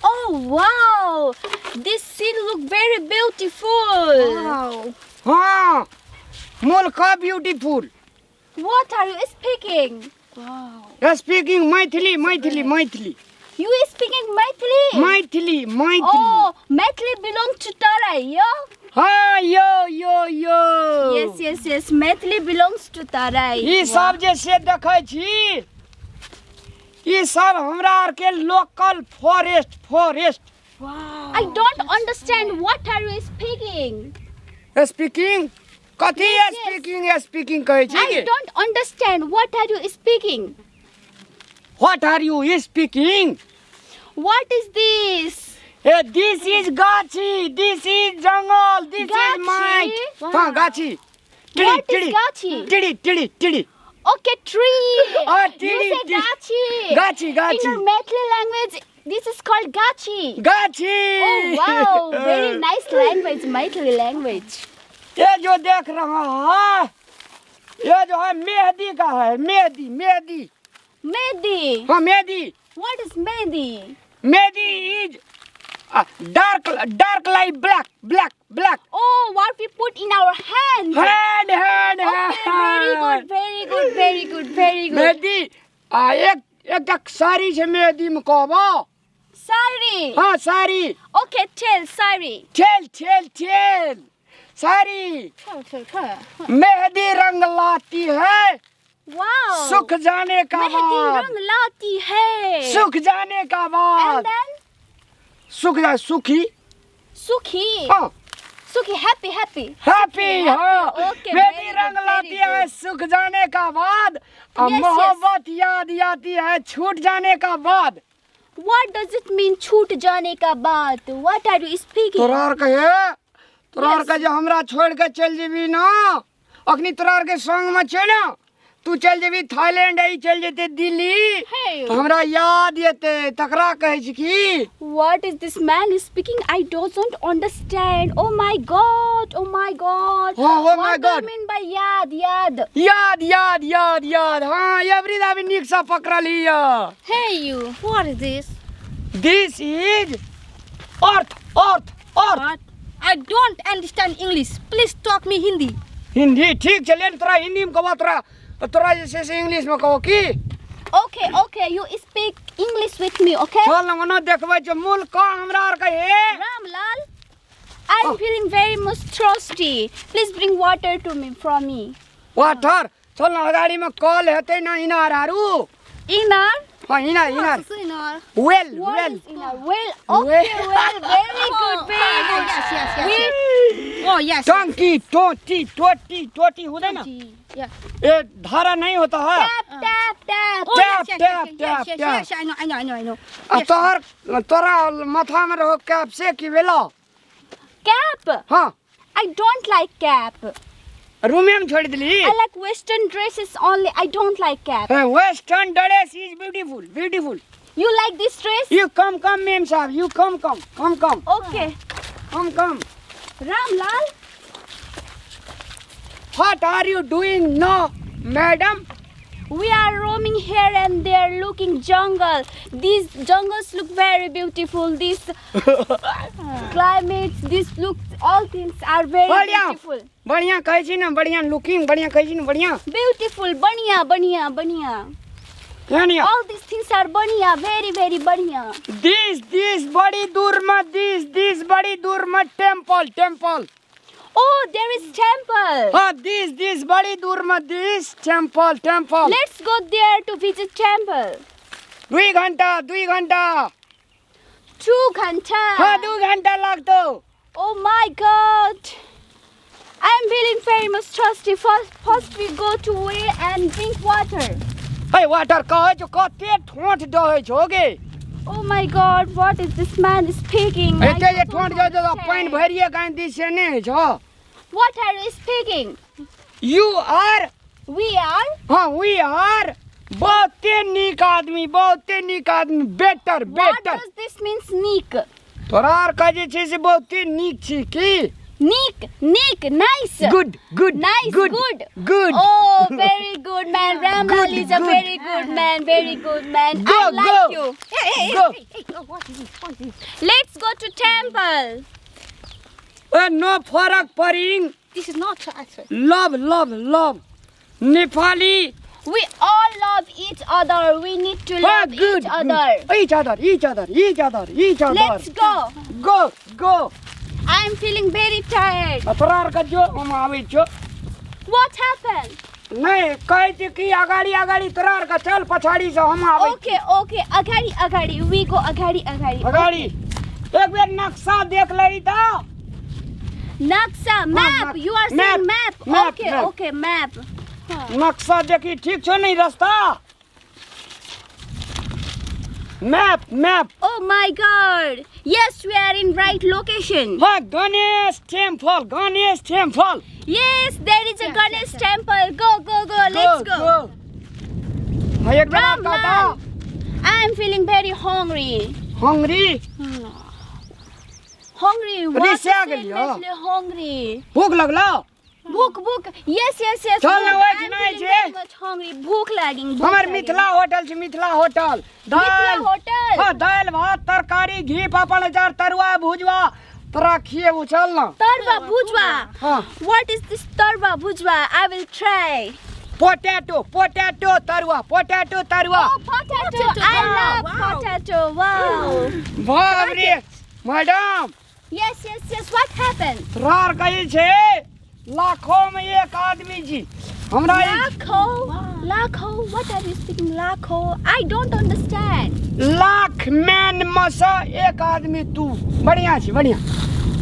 Oh wow! This scene look very beautiful. Wow. हाँ मुल्क beautiful. What are you speaking? Wow. Speaking Maithili Maithili Maithili. You speaking Maithili? Maithili Maithili. Oh, Maithili belong to Tarai, yeah? हाँ यो यो यो। Yes, yes, yes. Maithili belongs to Tarai. ई सब जे से देखै छी ई सब हमरा आर के local forest forest. Wow. I don't understand what are you speaking. Speaking कथी? Yes, yes. Speaking speaking कहै छी I के? don't understand what are you speaking. What are you speaking? What is this? A this is गाछी, this is जंगल, this is गाछी? माइट। हाँ गाछी। टिड़ी What is टिड़ी गाछी? टिड़ी टिड़ी टिड़ी। Okay, tree. Ah, You tree, say tree. gachi. गाछी In गाछी your Maithili language, this is called gachi. गाछी। Oh wow, very nice language, Maithili language. ये जो देख रहा है ये जो है मेहंदी का है, मेहंदी मेहंदी। Mehdi. हाँ mehndi. What is mehndi? Mehndi is dark dark light black black black. Oh, what we put in our hand. Hand hand. Okay, very good, very good, very good, very good. Mehndi आ एक एकटा साड़ी छै मेहंदी में कहबो। Sari. हाँ sari. Okay, tell sari. ठेल ठेल ठेल साड़ी। मेहंदी रंग लाती है। Wow. सुख जाने का मेहंदी बाद। रंग लाती है। सुख जाने का बाद। And then सुख जा सुखी। सुखी। हाँ सुखी, happy, happy. Happy. हाँ Okay, mehndi very रंग good, लाती very है good. सुख जाने का बाद और Yes, yes. मोहब्बत याद आती है छूट जाने का बाद। What does it mean छूट जाने का बाद? What are you speaking? तोरा आर कहे तोरा आर Yes. के जे हमरा छोड़ के चल जेबी ना, अखनी तोरा आर के संग में छै ना, तू चल जेबी थाईलैंड ई चल जेते दिल्ली, Hey. तऽ हमरा याद एते तकरा कहै छी की। What is this man speaking? I don't understand. Oh my God! Oh my God! Oh, oh my What do you God. mean by याद याद? याद याद याद याद। हाँ एवरी दाबी नीक से पकड़ली या। Hey you, what is this? This is earth earth earth. What? I don't understand English. Please talk me Hindi. Hindi ठीक छै लेकिन तोरा हिंदी में कहबो तोरा तोरा जे छै से इंग्लिश में कहो की। Okay, okay. You speak English with me, okay? चल ना ओना देखबै छै मूल का हमरा आर के हे। Ramlal, I'm feeling very much thirsty. Please bring water to me from me. Water चल ना गाड़ी में कल हेतै ना इनार आरू। Inar? हाँ इनार इनार। What's in our? Well What well. is inar? Well, okay, well, very good, very good. Yes, yes, yes. We Oh yes. टंकी टोटी टोटी टोटी हुँदैन। Yeah. ए धारा नहीं होता है। tap, tap, tap. Oh, Tap, yes, yes, tap, yes, tap, yes, yes, tap. yes, I know, I know, I know, I know. आ Yes. तोहर तोरा माथा में रहो कैप से की भेलो? Cap. हाँ I don't like cap. रूमे में छोड़ दिली। I like Western dresses only. I don't like cap. Western dress is beautiful beautiful. You like this dress? You come come ma'am साहब, you come come come come. Okay. Come come. Ramlal, What are you doing now, madam? we are roaming here and there looking jungle. These jungles look very beautiful. These climates, this look, all things are very बढ़िया beautiful. बढ़िया कहै छी ने, बढ़िया looking बढ़िया कहै छी ने, बढ़िया Beautiful, बढ़िया, बढ़िया, बढ़िया. बढ़िया। All these things are बढ़िया, very, very बढ़िया. दिस दिस बड़ी दूर में, दिस दिस बड़ी दूर में temple temple. Oh, there is temple. हाँ दिस दिस बड़ी दूर में this temple temple. Let's go there to visit temple. 2 घंटा 2 घंटा। 2 घंटा. हाँ 2 घंटा लागतो। Oh my God! I'm feeling very much thirsty. First we go to well and drink water. Hey water कहै छौ कते ठोंठ दहै छौ गे। Oh my God! What is this man speaking? I एते जे don't ठोंठ दहै छौ तऽ understand. पानि भरिए कऽ आनि दी से नहि होइ छौ। What are you speaking? You are. We are. हाँ we are बहुते नीक आदमी, बहुते नीक आदमी, better What better. does this mean, नीक? तोरा आर के जे छै से बहुते नीक छी की? Nick, Nick, nice. Good good Nice, good good. Good Oh, very good man. Ramlal Good, is a good. very good man. Very good man. Go, I like go. you. Go. Let's go to temple. A no फरक परिङ This is not actually. Love love love Nepali We all love each other. We need to love good each other. Each other each other each other each other Let's go. Go go I'm feeling very tired. तोरा आरके जो हम आबै छियौ What happened? नहि कहै छी कि अगाडि अगाडि तोरा आरके चल पछाड़ी से हम आबै Okay, okay. Agadi, agadi. We go agadi, agadi. अगाडि एक बेर नक्शा देख लही तऽ Naksa, map. map. You are saying map. Map, map, Okay, map. okay, map. नक्शा देखी ठीक छौ नि रास्ता map map Oh my God. Yes, we are in right location. हाँ Ganesh temple Ganesh temple Yes, there is a Ganesh temple. Go, go, go. Let's go. हाँ एक बेर Ram कहता Lal. I am feeling very hungry. Hungry Hungry. What Risia is गेलियो? hungry? भूख लगलो भूख भूख yes yes yes चल ना, भूख। ओहि I'm ठिना feeling छै। very much hungry. भूख लागिङ भूख हमर लागिङ। मिथिला होटल छै मिथिला होटल मिथिला दालि होटल हाँ दालि भात तरकारी घी पापड़ अचार तरुआ भुजवा तोरा खिएबू चल ना तरवा भुजवा हाँ What is this tarwa bhujwa? I will try. Potato potato तरुआ पोटैटो तरुआ Oh, potato. I love Wow. potato. Wow. बाप रे madam Yes, yes, yes. What happened? तोरा आर कहै छै लाखों में एक आदमी छी हमरा ई Lakho. Lakho. What are you speaking? Lakho. I don't understand. Lakh man में से एक आदमी तू बढ़िया छी बढ़िया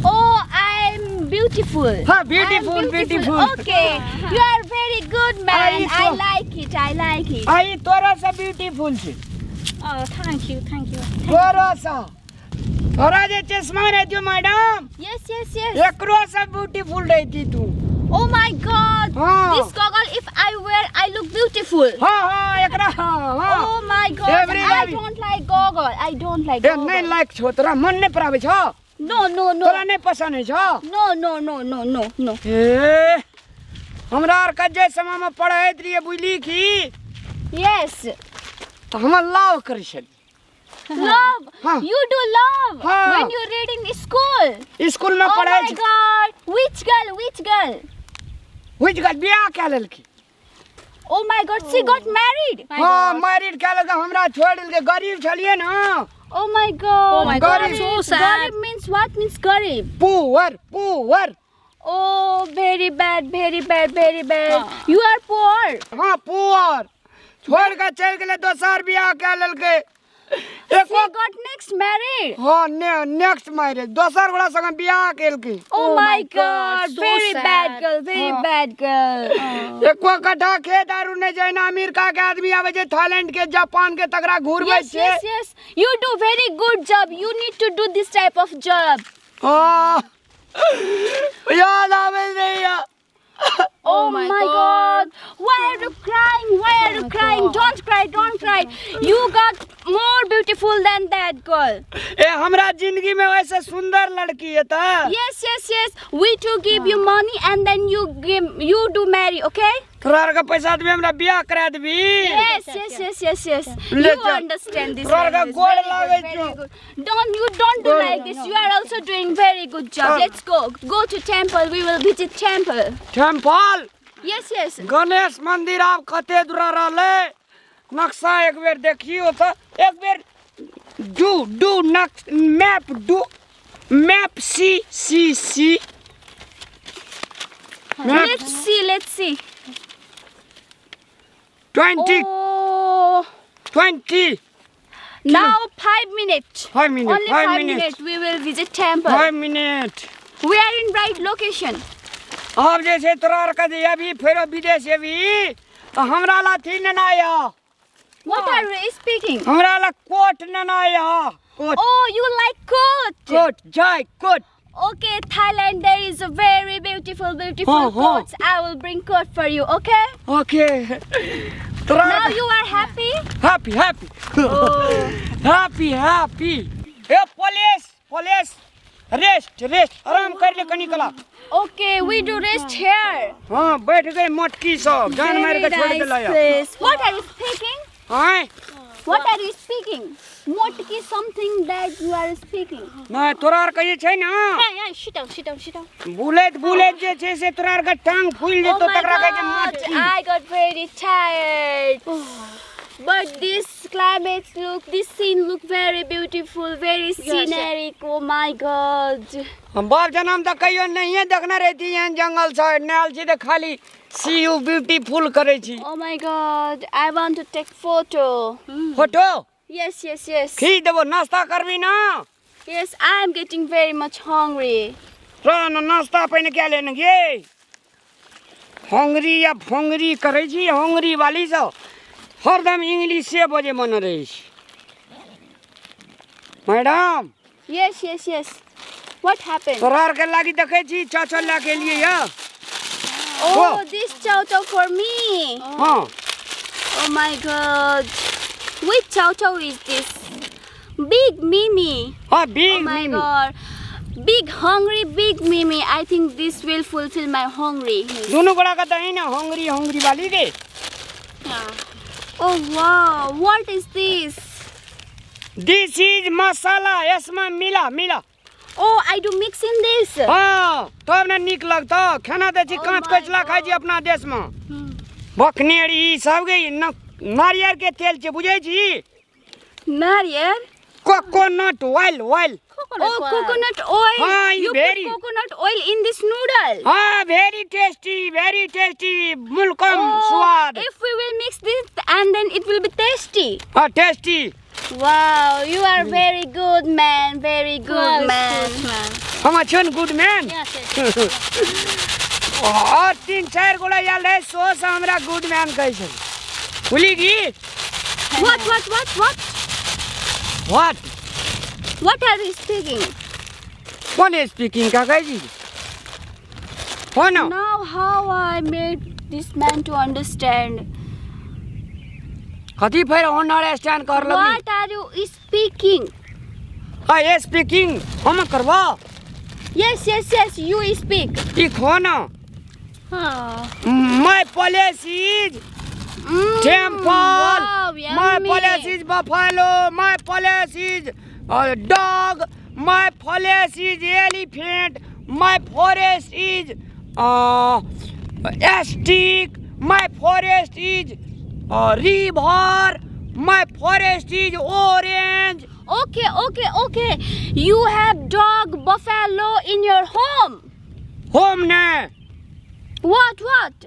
Oh, I'm beautiful. हाँ, beautiful, I'm beautiful. Okay. You are very good man. I I so- like it. I like it. आई तोरा से beautiful छी Oh, thank you, thank you. तोरा से तोरा जे चश्मा रहती मैडम Yes, yes, yes. एकरो से ब्यूटीफुल रहती तू Oh my God. हाँ। This goggle, if I wear, I look beautiful. हाँ हाँ एकरा हाँ हाँ Oh my God. I Everybody. don't like goggle. I don't like A goggle. नहीं लाइक छो तोरा मन नहीं पराबै छो No, no, no. तोरा नहीं पसंद है छो No, no, no, no, no, no. ए हमरा आर के जे समय में पढ़ैत रहियै बुझली की Yes. तऽ हम लाभ करै छलियै Love. हाँ. You do love हाँ. when you read in school. School में Oh पढ़ै my God. Which girl? Which girl? बुझि गेल बियाह कए लेलखिन Oh my God. She got married. हाँ मैरिड कए लेलकै हमरा छोड़ि देलकै गरीब छलियै ने Oh my God. Oh my God, Garib. so sad. Garib means what means garib? Poor poor Oh, very bad, very bad, very bad. You are poor. हाँ पुअर छोड़ि कऽ चलि गेलै दोसर बियाह कए लेलकै She एको got next married. हाँ नेक्स्ट मैरिज दोसर गोरा संगे बियाह केलकै Oh, Oh my my God, God, so very bad sad. girl, very bad girl. एको कट्ठा खेत आरू नहि छै एना अमेरिका के आदमी आबै छै थाईलैंड के जापान के तकरा घुरबै Yes, छै yes, yes. You do very good job. You need to do this type of job. हाँ याद आबै छै या Oh, my my God. Why are you crying? Why are you my crying? God. Don't cry, don't cry. You got more beautiful than that girl. ए हमरा जिंदगी में वैसे सुंदर लड़की है तऽ Yes, yes, yes. We two give you money and then you give you do marry, okay? तोरा आरके पैसा देबी हमरा बियाह करा देबी Yes, yes, yes, yes, yes. ले You चल। understand this तोरा आरके language. गोड़ Very good, लागै very छौ good. Don't you don't do गोड़ like this. You are also doing very good job. चल। Let's go. Go to temple. We will visit temple. Temple Yes, yes. Ganesh मंदिर आब कते दूरा रहलै नक्शा एक बेर देखियौ तऽ एक बेर do do नक्श map do map see see see map Let's see. Let's see. 20 Oh, 20 now 5 minutes. 5 minute Only 5 five minute minutes. We will visit temple. 5 minute We are in right location. आब जे छै तोरा आरके जे अभी फेरो विदेश एबी तऽ हमरा ला अथी नेना यऽ What are you speaking? हमरा ला कोट नेना यऽ coat Oh, you like coat? Coat जाय coat Okay, Thailand, there is a very beautiful, beautiful Huh, huh. coats. I will bring coat for you, okay? Okay तोरा Now you are happy? Happy happy happy happy A police police rest rest आराम कर ले कनी कला। Okay, we do rest here. हाँ बैठ गए मोटकी सब जान मार के Very छोड़ nice देला या। place. What are you speaking? आय What are you speaking? Motki something that you are speaking. नहीं तोरा आर के जे छै ना Hey, hey, sit down, sit down, sit down. बुलैत बुलैत जे छै से तोरा आर के टांग फूलि Oh जेतौ my तकरा कहै छै God, मोटकी। I got very tired. But this climate look, this scene look very beautiful, very scenic. Oh my God. हम बाप जनम तऽ कहियो नहिये देखने रहिती एहन जंगल छै, नहायल छी तऽ खाली सी you beautiful करै छी। Oh my God, I want to take photo. Photo? Yes, yes, yes. खींच देबो, नाश्ता करबी ना? Yes, I am getting very much hungry. रह न, नाश्ता पहिने कए ले ने गे। हंगरी या फोंगरी करै छी, हंगरी वाली सब हरदम इंग्लिशे बजै मन रहै छै। Madam. Yes, yes, yes. What happened? तोरा आरके लागी देखै छी चाचो लए के एलियै यऽ। Oh, this chow chow for me. हाँ। Oh my God. Which chow chow is this? Big Mimi. हाँ, big Oh my Mimi. God. Big hungry, big Mimi. I think this will fulfill my hungry. दुनू गोड़ा के दही ना Hungary Hungary वाली गे। Oh wow, what is this? This is masala, इसमें मिला मिला। Oh, I do mix in this. हाँ, तब ने नीक लगतो। खाना दै छी Oh कांच my कचला खाइ छी अपना देश में। बकनेरी ई सब गे नारियल के तेल छै, बुझै छी? नारियल? Coconut oil, oil. Oh, coconut oil. हाँ, You very. put coconut oil in this noodle. हाँ, very tasty, very tasty. मुल्कम Oh, स्वाद। If we will mix this and then it will be tasty. हाँ, tasty. Wow, you are very good man, very good man. हम अच्छे good man. Yes, yes, yes. और 3-4 गोला आयल रहे सो से हमरा good man कहै छै। बुझली की? What, what, what, what? What? What are you speaking? कोन स्पीकिंग का कहै छी? कोन? Now how I made this man to understand? कथी फेर अंडरस्टैंड कर लगली? What are you speaking? हाँ, स्पीकिंग हम करबो। Yes, yes, yes, you speak. ई खो ना। हाँ। My place is temple. Wow, My yummy. place is buffalo. My place is dog. My place is elephant. My forest is stick. My forest is river. My forest is orange. Okay, okay, okay. You have dog, buffalo in your home. Home ने। What, what?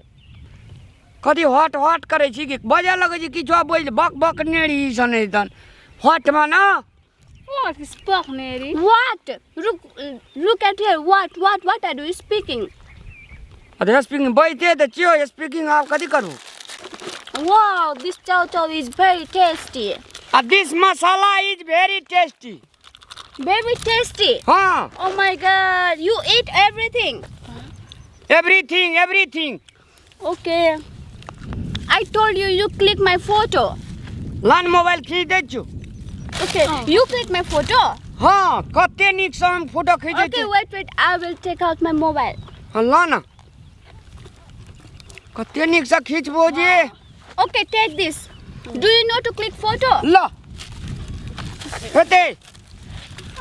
कथी हट हट करै छी कि बजऽ लगै छी किछो बोलि बक बक नेरी सन एकदम हट में ना। What is बक नेरी? What? Look, look at here. What, what, what are you speaking? अरे स्पीकिंग बजते तऽ छियौ स्पीकिंग आब कथी करू? Wow, this chow chow is very tasty. आ this masala is very tasty. Very tasty. हाँ। Oh my God, you eat everything. Everything, everything. Okay. I told you, you click my photo. Lawn mobile खींच दै छियौ। Okay, you click my photo. हाँ, कते नीक से हम photo खींचै Okay, छियौ। wait, wait, I will take out my mobile. हाँ, ला ना। कते नीक से खींचबो जे। Okay, take this. Do you know to click photo? ला। हेतै।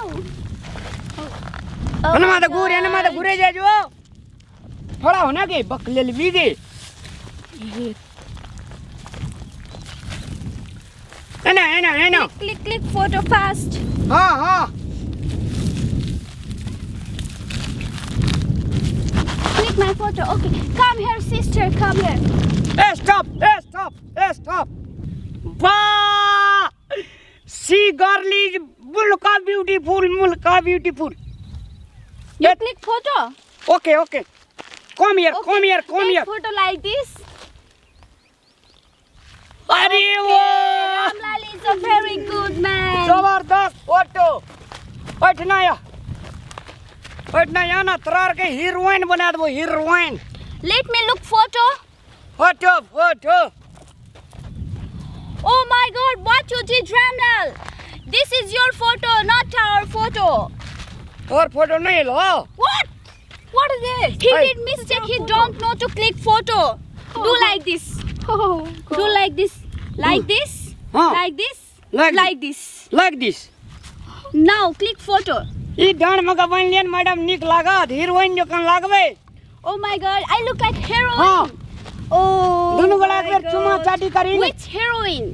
Oh एना my तऽ घूर, एना तऽ God. घूरे जाइ जो। थोड़ा होना गे, बकलेल भी गे। एना, एना, एना। Click, click photo fast. हाँ, हाँ। Click my photo. Okay, come here, sister, come here. Hey, stop, hey, stop, hey, stop. वाह! See girl is Mulka beautiful, Mulka beautiful. You click photo. Okay, okay. Come here, come here, come Take here. photo like this. अरे वाह! Ramlal is a very good man. जबरदस्त photo. बैठना या, बैठना या ना, तोरा के हीरोइन बना देबो, heroine. Let me look photo. Photo, photo. Oh my God, what you did, Ramlal? This is your photo, not our photo. तोहर फोटो नहीं एलो What? What is this? He Hey. did mistake. He don't know to click photo. Do like this. Oh, Do like this. Like this. हाँ। Like this. Like Like this. Like this Now click photo. ई डांड में के बनलियन madam नीक लागत heroine जकाँ लागबै Oh my god, I look like heroine. हाँ। Oh. दुनू गोला my एक बेर चुमा God. चाटी करी ने। Which heroine?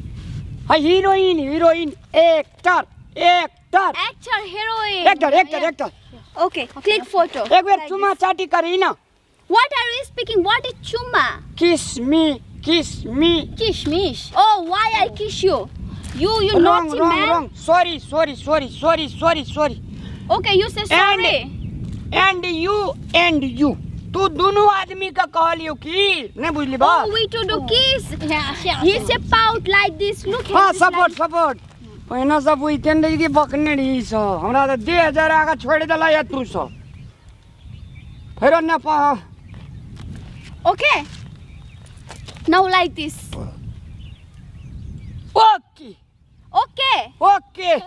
हाँ heroine heroine actor actor Actor heroine. Actor actor actor Okay, click photo. एक बेर Like चुमा this. चाटी करी ना What are you speaking? What is chuma? Kiss me kiss me Kishmish. Oh, why I kiss you? You wrong naughty wrong man. Wrong sorry sorry sorry sorry sorry sorry Okay, you say sorry. And you and you तू दुनू आदमी के कहलियो की नहीं बुझली बात Oh, we to do kiss. Yeah, yeah. He say pout like this. Look हाँ at this support like- support पहिने सब बुझते नहीं कि बकने रही सब हमरा तऽ देह जरा के छोड़ि देला या तू सब फेरो ने पा Okay. Now like this. Okay Okay. Okay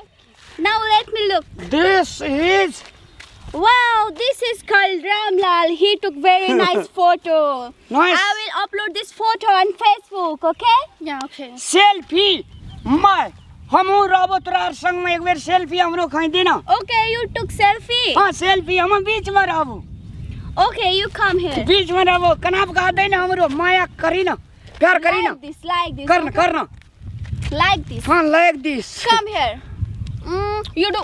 Now let me look. This is Wow, this is called Ramlal. He took very nice photo. Nice. I will upload this photo on Facebook, okay? Yeah, okay. Selfie my हमहूँ रहबो तोरा आर संगमे एक बेर selfie हमरो खींच दे ना Okay, you took selfie. हाँ सेल्फी हम बीच में रहबो Okay, you come here. बीच में रहबो कनाप गा दे ना हमरो माया करी ना प्यार करी ना Like this, like this. कर ना okay? कर ना Like this. हाँ like this Come here. You do.